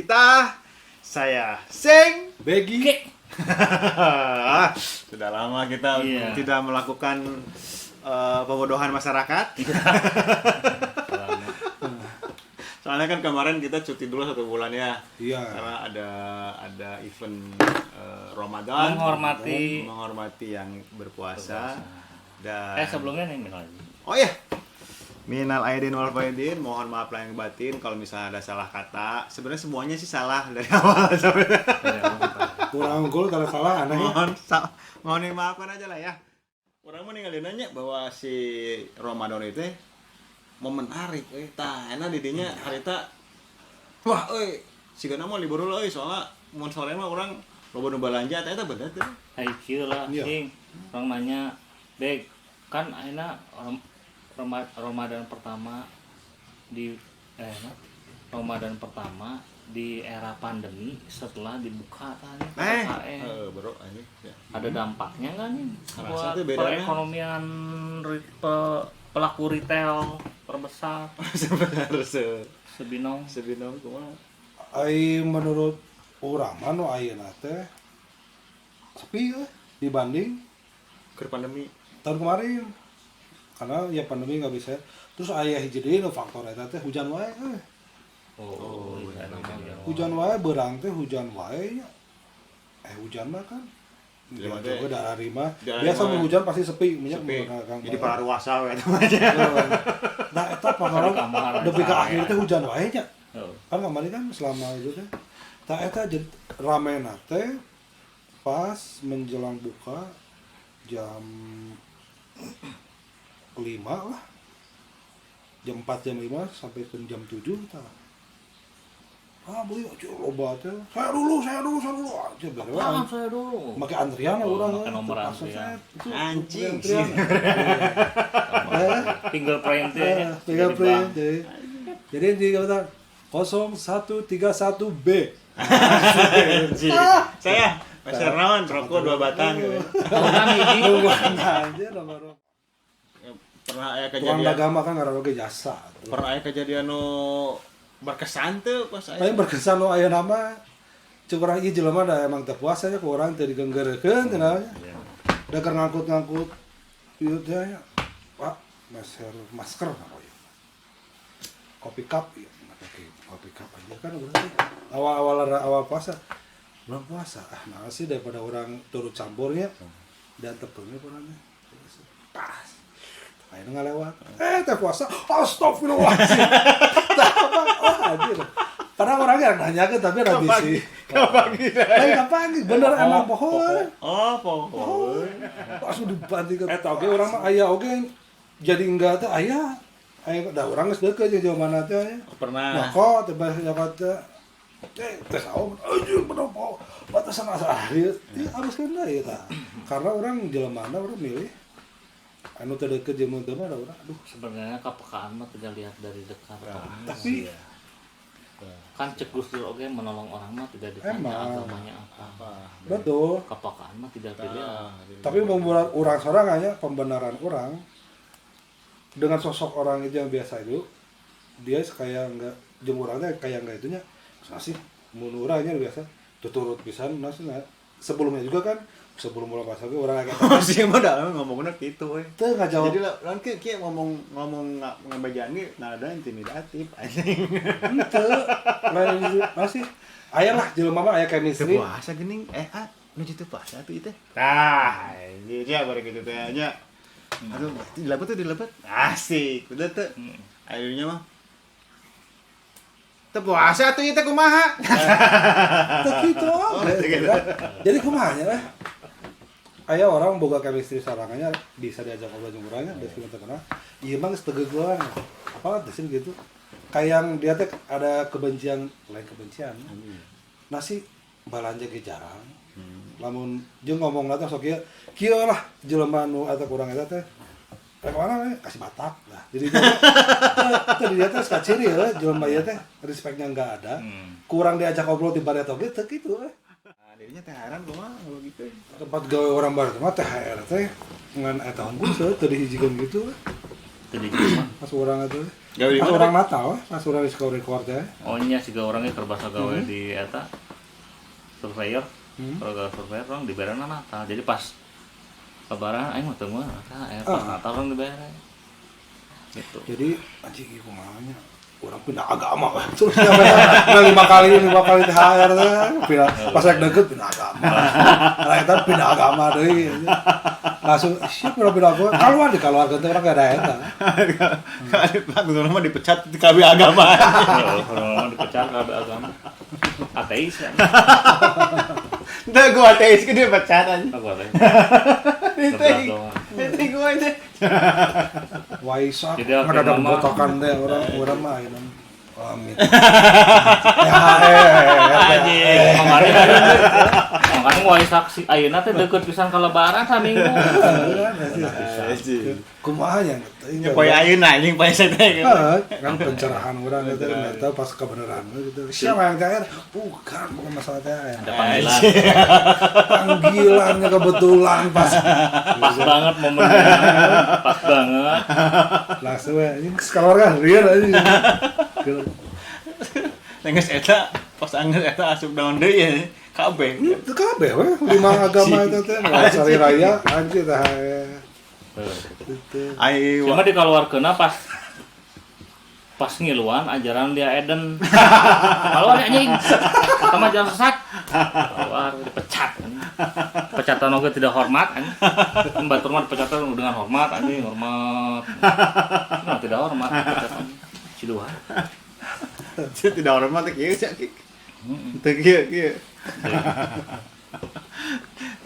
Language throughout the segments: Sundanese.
kita. Saya Seng. Begi. Sudah lama kita tidak melakukan pembodohan masyarakat. Soalnya kan kemarin kita cuti dulu satu bulan ya. Iya. Karena ada event Ramadan. Menghormati. Menghormati yang berpuasa. Dan Sebelumnya nih minal aidin. Oh iya. Minal aidin wal faidin, mohon maaf lahir batin kalau misalnya ada salah kata. Sebenarnya semuanya sih salah dari awal sampai Kurang unggul kalau salah aneh ya. Mohon dimaafkan aja lah ya. Urang mah ninggalin nanya bahwa si Ramadan itu mau menarik euy. Tah, enak di dinya harita wah euy, sigana mah libur heula euy, soalnya mun sore mah urang loba nu balanja, tah eta bener teh. Hai kieu lah, sing. Urang nanya, "Beg, kan ayeuna Ramadan pertama di nah, Ramadan pertama di era pandemi setelah dibuka tadi PPKM. Heeh, bro, ini ya. Ada dampaknya nggak nih Kerasa buat tuh bedanya. perekonomian pelaku retail terbesar Sebenarnya sebinong? Sebinong kumaha? Ai menurut urang mah nu ayeuna teh sepi euy dibanding Keur pandemi. Tahun kemarin. Karena ya pandemi nggak bisa. Terus aya hiji deui nu faktor eta teh hujan wae euy. Oh, iya, iya. Hujan wae beurang teh hujan wae nya. Hujan mah kan. Iya, Ya, mah teh. juga dari mah. Dari Biasa mah. mun hujan pasti sepi, minyak Sepi. mun Jadi para ruasa we eta mah. Nah, eta pangaran Di kamar, nepi ka saya. Akhir teh hujan wae nya. Oh. Kan kemarin kan selama itu teh tah eta jadi ramena teh pas menjelang buka jam 5 lah, jam 4, jam 5 sampai ke jam 7 tah. Ah, beli aja loba teh, saya dulu, saya dulu, saya dulu aja beres. Apaan saya dulu? Make antrian Oh, orang make nomor antrian. itu Anjing. antrian. Eh, Fingerprint eh, fingerprint. Jadi di kata 0131 B. Anjing. Saya Meser naon, rokok dua batang gitu. Orang hiji. Nungguan aja nomor. Pernah aya Tukang kejadian dagang mah kan ngaran oge jasa. Pernah aya kejadian nu berkesan tuh pas aya. Tapi berkesan nu aya nama cek urang ieu jelema da emang teu puasa nya ku urang teu digenggerkeun teh naon nya. Da keur ngangkut-ngangkut ieu teh nya. Pak, meser masker apa ya? Kopi cup ya, make kopi cup aja kan berarti awal-awal awal puasa. Belum puasa, ah nah sih daripada orang turut campurnya dan tepungnya kurangnya. Pas. Akhirnya nggak lewat. Eh, teh puasa. Astagfirullahaladzim. Tah, apa? Oh, anjir. Padahal orangnya yang nanya ke tapi ada bisi. Kapan gitu? Lain kapan? Bener emang pohon. Oh, pohon. Langsung dibanting ke. Eta oge urang mah aya oge jadi enggak teh aya. Aya da urang geus deukeut jeung jelema mana teh aya. Pernah. Nyokot teh bahasa nyokot teh. Eh, teh saum anjir bener poho. Batasan asa ah ieu ieu harus kena ieu tah. Karena orang jelema mana orang milih anu teu deukeut jeung mun teu mah da urang aduh. Sebenarnya kepekaan mah tidak lihat dari dekat atau enggak. Tapi Kan cek Gus Dur oge, menolong orang mah tidak ditanya Emang. Agamanya apa. Betul. Kepekaan mah tidak dilihat. Tapi membuat orang seorang hanya pembenaran orang dengan sosok orang itu yang biasa itu dia kayak enggak jeung urangnya kayak enggak itunya sih mun urangnya biasa tuturut pisan nah, sih, nah. Sebelumnya juga kan sebelum mulai puasa ge urang agak Sih mah dah ngomongnya gitu we. teu ngajawab. Jadi lah, lawan kieu kieu ngomong ngomong ngabajaan ge nada intimidatif anjing. Henteu lain masih aya lah jelema mah aya Teu chemistry. puasa geuning ah nu teu puasa tuh ieu teh. Tah, anjir ya bari kitu teh nya. Aduh, dilebet tuh dilebet. Asik, udah tuh. Akhirnya mah teu puasa tuh ieu teh kumaha? Teu kitu. Oh, teu kitu. Jadi kumaha nya lah aya orang boga chemistry sarangannya bisa diajak ngobrol jeung urangnya dari kita kenal ieu mah geus tegegelan apa teh sih gitu kayak yang dia teh ada kebencian lain kebencian nasi balanja ge jarang lamun jeung ngomong teh sok kieu kieu lah jelema nu eta kurang eta teh rek mana we kasih Batak lah jadi dia teh dia teh kaciri ya jelema ieu teh respectnya nggak ada kurang diajak ngobrol di bareto ge teu kitu we. Nah, dirinya THR-an kumaha kalau gitu. Tempat gawe orang barat mah THR teh ngan eta unggul seueur teu dihijikeun gitu. Teu di mah. Pas urang itu. Gawe di Pas mana, urang Natal, pas urang di sekolah record teh. Oh nya siga orangnya keur basa gawe di eta surveyor. Kalau gawe surveyor orang diberena Natal. Jadi pas lebaran aing mah teu meunang Natal, pas Natal orang dibere. Gitu. Jadi anjing ieu kumaha nya? Urang pindah agama weh. Terus nyampe lima kali THR teh pindah pas rek deket pindah agama. Lah eta pindah agama deui. Langsung siap pindah agama. Keluar dikeluarkeun teh urang gak ada eta. Pak Gubernur mah dipecat di KB agama. Orang mah dipecat kabeh agama. Ateis kan. Entah gua ateis ke dia pecat aja. Aku ateis. Itu gua itu. Waisak Jadi akhirnya ada mah- botokan teh urang mah ayeuna. Amit. THR. Kemarin Waisak si ayeuna teh deukeut pisan ka lebaran saminggu. Kumaha nya? Nya poe ayeuna anjing poe teh. Heeh, kan pencerahan urang gitu eta pas kebenaran gitu. Siapa yang THR? Bukan masalah THR. Ada panggilan. Panggilannya kebetulan pas Pas banget momennya. Pas banget. langsung we ini sekolah kan real aja. Geus eta pas anggeus eta asup daun deui ya kabeh. Itu kabeh we lima agama eta teh hari raya anjir THR. Gitu. Ai Cuma dikeluarkeunna pas ngiluan ajaran dia Eden. Keluar anjing. Eta mah ajaran sesat. Keluar dipecat. Pecatan oge tidak hormat anjing. Batur mah dipecatan dengan hormat anjing, hormat. Nah, tidak hormat pecatan. Ciduhan. Tidak hormat teh kieu sia. Teu kieu kieu.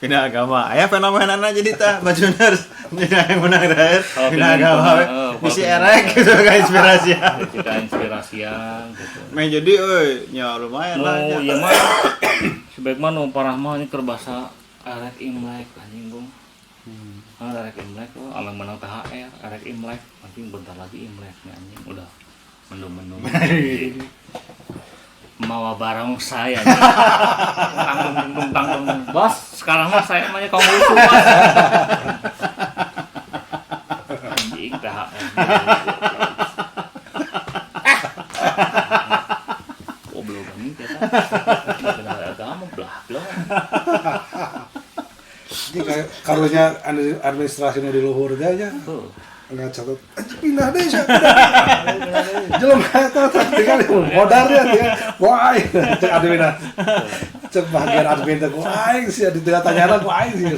Pindah agama. Aya fenomenana jadi tah bajuners. Jadi aya menang teh. Pindah agama. Bisi erek gitu ka inspirasian. Jika inspirasian gitu. Meh jadi euy nya lumayan lah. Nu ieu mah sebaik mah nu parah mah ini keur basa arek Imlek anjing bung. Arek Imlek oh ameng menang THR, arek Imlek anjing bentar lagi Imlek nih anjing udah mendung-mendung. Mawa barang saya tanggung tanggung bos sekarang mah saya mah kamu itu bos anjing THR. Goblok anjing kita pindah agama blah blah. Jadi kayak karunya administrasinya di luhur teh nya. Nggak catat, pindah deh, saya pindah deh. Jelema eta tinggal modar dia, wah, cek admin, cek bagian admin teh, wah, sih di tengah tanya wah sih.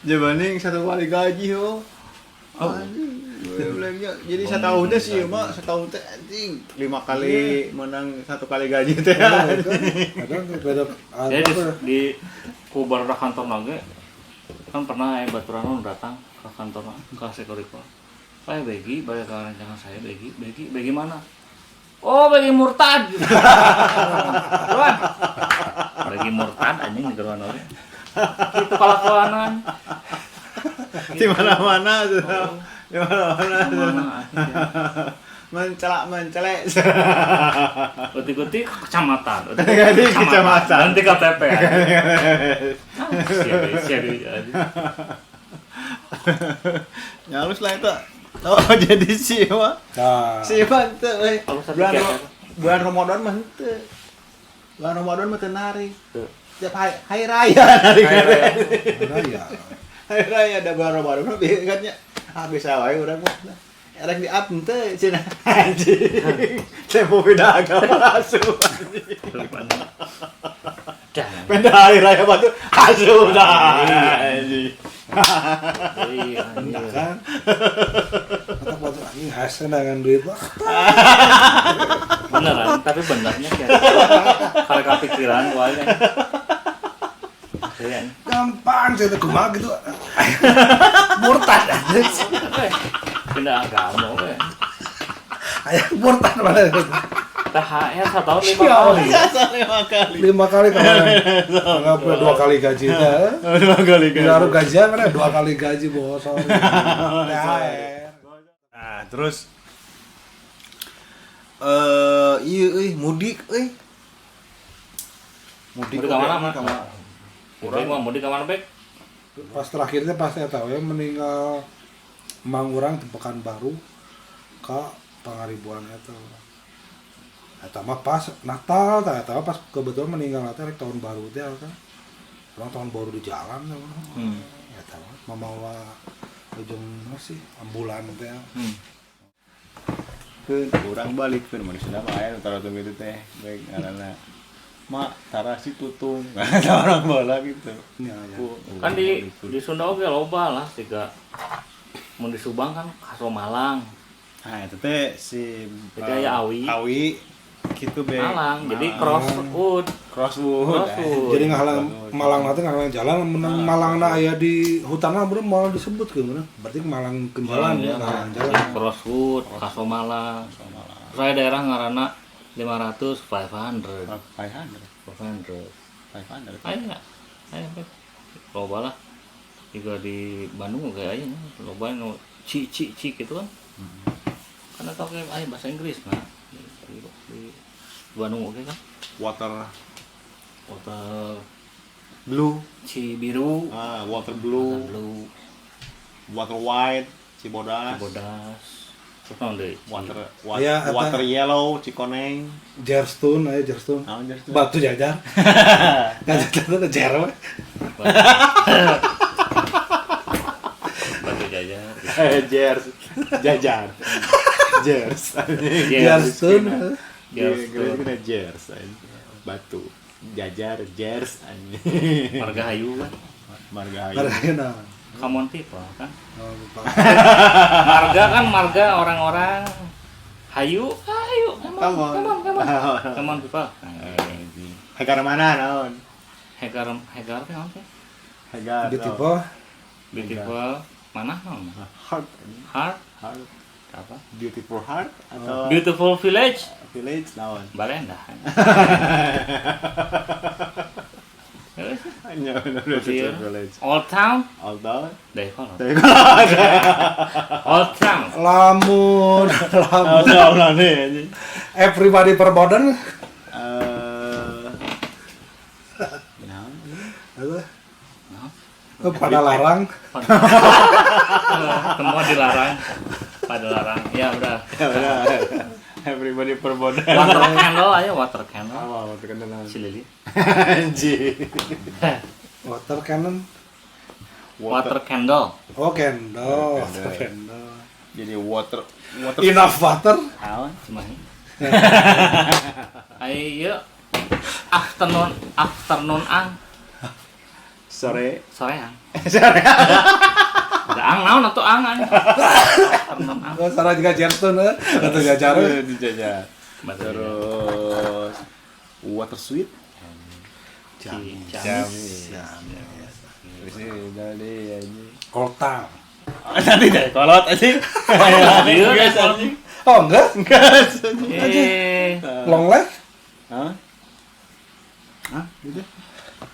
Jebanding satu kali gaji ho. Jadi setahun teh sih mah, setahun teh anjing 5 kali menang 1 kali gaji teh. Kadang beda. Jadi di kubar kantor nage kan pernah aya baturan datang ke kantor ke Sekoriko. Pak Begi, balik ke rancangan saya Begi, Begi mana? Oh, Begi murtad. Keluar. Begi murtad anjing di keluar oge. Itu kelakuanan. Di mana-mana tuh. Di mana-mana. Mencelak-mencelek. Utik-utik kecamatan, utik-utik kecamatan. Nanti KTP. Siap. Nyalus lah itu. Oh, jadi si mah. Si mah teu euy. Bulan Ramadan mah henteu. Bulan Ramadan mah teu narik. Tiap hari raya narik. Hari raya. Hari raya ada bulan Ramadan mah kan nya. Ah bisa wae urang mah. Erek di up henteu cenah anjing. Saya mau pindah agama asup anjing. Pindah hari raya batu asup dah anjing. Iya, kan. Atau batu anjing hasil dengan duit lah. Beneran, tapi benernya kayak kalau kepikiran wae. Gampang cerita kumaha gitu. Murtad anjing. Pindah agama we. Aya murtad mana? THR setahun 5 kali. 5 kali kemarin. Enggak boleh 2 kali gajinya. 2 kali gaji. Baru gajian mana 2 kali gaji bos. THR. Nah, terus iya euy mudik euy. Mudik ka mana? Urang mah mudik ka mana, Bek? Pas terakhirnya pas eta we meninggal mang urang di Pekanbaru. ka Pangaribuan eta. Eta mah pas Natal tah eta mah pas kebetulan meninggal teh rek tahun baru teh kan. Urang tahun baru di jalan teh. Eta mah mamawa ujung sih ambulan teh. Keun urang balikeun mun Sunda mah aya nu taratung kitu teh baik ngaranna Ma tarasi tutung. Kata orang bola gitu. Ya, ya. Kan di Sunda oge loba lah siga mun di Subang kan kaso Malang. Nah, itu teh si Jadi aya awi. Awi gitu be. Malang, jadi crosswood. Crosswood. Crosswood. Jadi ngahalang Malang nanti ngahalang jalan menang Malangna aya di hutan mah moal disebut ke mana? Berarti Malang ke jalan ya, ngahalang jalan. Crosswood, kaso Malang. Saya daerah ngaranna 500, 500. 500. 500. 500. Ayo enggak? Ayo, loba lah. Juga di Bandung kayak aja loba nu ci ci ci gitu kan. Karena tau kayak ayo bahasa Inggris nah. Di Bandung oke kan. Water Water blue, ci biru, ah, water blue, water blue, water white, Cibodas, Cibodas. Terus naon deui? Water Ya, eta. water yellow, Cikoneng. Jerstone aya Jerstone. Naon Jerstone? Batu jajar. Jajar teh jer we. Batu jajar. Jers, jajar. Jers. Jerstone. Jerstone. Jers. Batu. Jajar, Jers anjing. Margahayu kan. Margahayu. Margahayu naon? Common people kan. Oh, lupa. Marga kan marga orang-orang. Hayu, hayu, come on, Come on. come on, come on. Come on people. Hegar mana naon? Hegar, Hegar teh naon sih? Hegar. Beautiful. Beautiful mana naon? Heart. Heart Heart. apa? Beautiful heart atau Beautiful village. village naon? Balenda. Nya bener beautiful village. Old town, Old town. Dayakolot. Dayakolot. Old town. Lamun, lamun. Old town anjing. Everybody perboden. Naon? Apa? Pada larang. Semua dilarang. Pada larang. Ya udah. Ya udah. Everybody perboden. Water candle aja water candle. Apa water candle naon? Si Lili. Anjing. Water cannon. Water candle. Oh, candle. Water candle. Jadi water water Enough water. naon? Cimahi. Ayo afternoon afternoon ang Sore. soreang. Sore. Ada ang naon atuh ang ang. Afternoon ang. Oh, salah juga Jerstone eh. Batu jajar. Dijajar. Terus water sweet. Ciamis. Ciamis. Terus ini dari anjing. Old town. Nanti deh kolot anjing. Iya, Guys anjing. Oh, enggak? Enggak. Eh, Long leg? Hah? Hah? Gitu.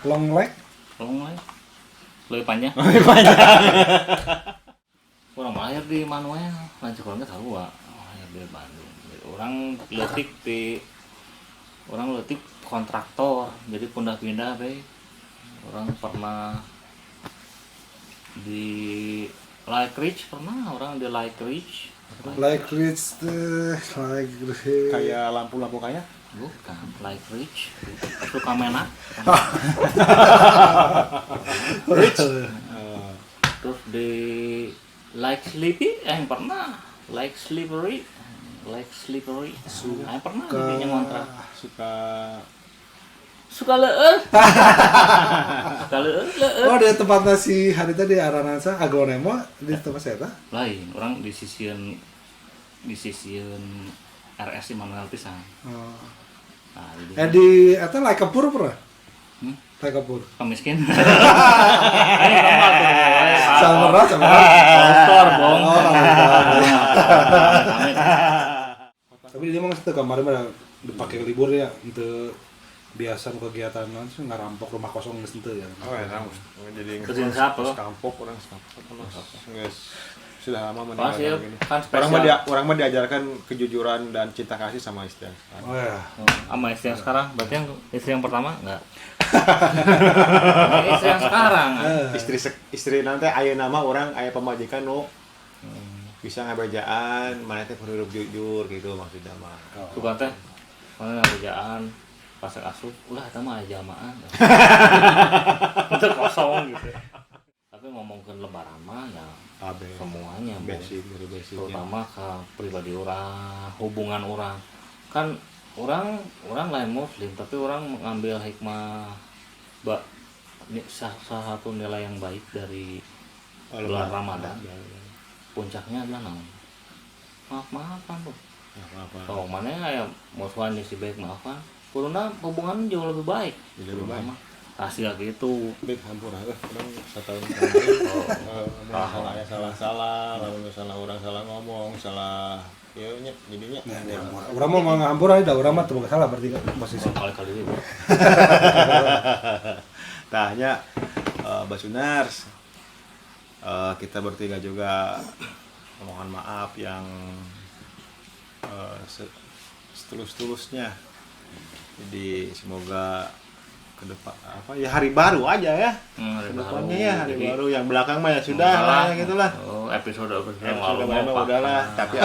Long leg? long lah. Lebih panjang. Lebih panjang. Orang lahir di Manuel, lanjut orangnya tahu ah. Lahir di Bandung. Jadi orang letik di orang letik kontraktor, jadi pindah-pindah be. Orang pernah di Like Rich pernah, orang di Like Rich. Like rich teh, like rich. Kayak lampu-lampu kayak Bukan, Like Rich. Sukamena. Rich. Terus di Like Sleepy, yang pernah. Like Slippery. Like Slippery. Yang pernah jadinya ngontrak. suka Suka leueur. Suka leueur, leueur. Oh, di tempatnya si hari tadi Aranansa Aglonema di tempat saya tah. Lain, orang di sisian RS Immanuel pisan. Oh. Nah, jadi Eh di eta Laikapur pernah? Hmm? Laikapur. Kamiskin. Ayo kamu tuh. Sama pernah, sama pernah. Sponsor, bong. Oh, Amit. Tapi dia mah teu kemarin mah dipakai libur ya untuk biasa kegiatan naon sih ngarampok rumah kosong geus henteu ya. Oh, ya, jadi Kerjaan siapa? Kampok orang sekampok. Geus sudah lama Pas ya, meninggalkan gini. kan Orang mah spesial. orang mah diajarkan kejujuran dan cinta kasih sama istri. Oh ya. Sama istri yang sekarang, berarti yang istri yang pertama enggak? Istri yang sekarang. Istri nanti aya nama orang aya pamajikan nu Bisa ngabejaan mana teh kudu hidup jujur gitu maksudnya mah. Suka teh mana ngabejaan pas asup ulah eta mah aya jalmaan. Itu kosong gitu. Tapi ngomongkeun lebaran mah ya Abe. semuanya, Bu. Basic dari basicnya. Terutama ke pribadi orang, hubungan orang. Kan orang lain muslim tapi orang mengambil hikmah salah satu nilai yang baik dari bulan Ramadan. Puncaknya adalah naon? Maaf-maafan tuh. Maaf-maafan. Oh, mana ya musuhan si baik maafan. Kuduna hubungan jauh lebih baik. Jauh lebih baik. Kasih gitu. Baik hampura lah, urang satahun kemarin. Salah-salah, lamun misalnya orang salah ngomong, salah ieu nya jadinya. Nah, urang mah mau ngahampura da urang mah teu boga salah berarti posisi. Kali-kali itu. Tah nya Basunars, kita bertiga juga mohon maaf yang setulus-tulusnya. Jadi semoga ke depan apa ya hari baru aja ya. Hari Kedepannya baru. ya hari Jadi, baru yang belakang mah ya sudah lah gitulah. Oh, episode yang lalu mah udahlah, tapi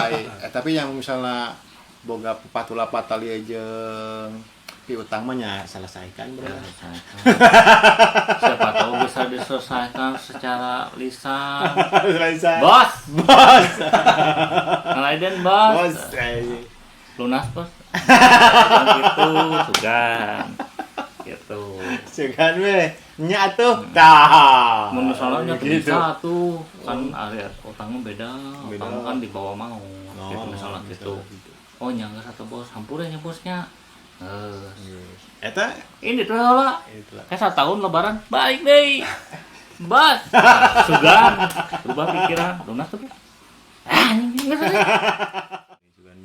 tapi yang misalnya boga patula patali jeung piutang mah nya selesaikan bro. Siapa tahu bisa diselesaikan secara lisan. Selesai. Bos, Bos. ngeladen bos. Bos. Lunas bos. Gitu, sugan. Gitu. Sugan we. Nya atuh. Tah. Mun misalnya Gitu. bisa tuh kan area utangnya beda, utang kan dibawa mau. Oh, gitu misalnya gitu. Oh, nyangga satu bos, hampura nya bosnya. Eta ini tuh lah. Kayak 1 tahun lebaran balik deh. Bos. Sugan, berubah pikiran, lunas tuh. Ah, anjing geus. Sugan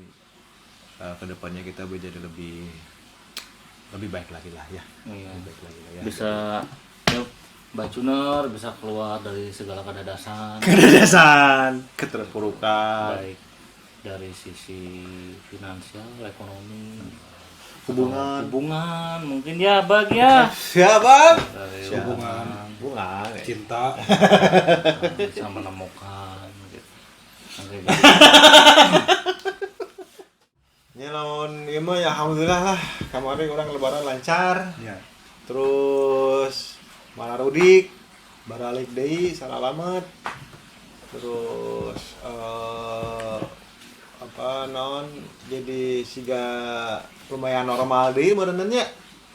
kedepannya kita menjadi lebih baik lagi lah ya. Iya. Lebih baik lagi lah ya. Bisa ya, Bacuner bisa keluar dari segala kedadasan. Kedadasan, keterpurukan. Baik dari sisi finansial, ekonomi, hubungan mungkin ya bag ya. Siapa? Dari hubungan, cinta, bisa menemukan gitu. Oke, gitu. Ya lamun ieu mah ya alhamdulillah lah kamari orang lebaran lancar. Ya. Terus mararudik, baralik deui salamet. Terus apa naon jadi siga lumayan normal deui meureun nya.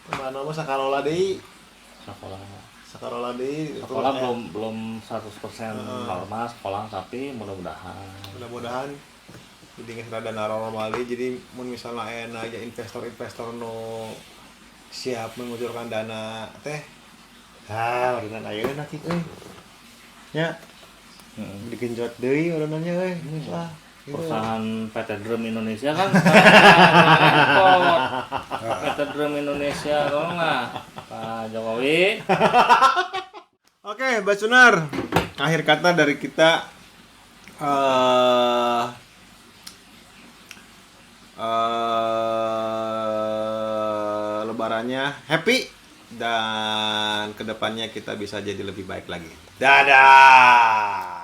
Lumayan normal sakarola deui. Sekolah deui. Sekolah belum 100% normal sekolah, tapi mudah-mudahan. Jadi geus rada normal deui. Jadi mun misalna aya aya investor-investor nu siap mengucurkan dana teh. Ha, urunan ayeuna kieu euy. Nya. Digenjot deui urunannya euy, geus lah. Perusahaan PT Drum Indonesia kan PT Drum Indonesia tolonglah Pak Jokowi. Oke, Bacunar, akhir kata dari kita lebarannya happy dan kedepannya kita bisa jadi lebih baik lagi. Dadah.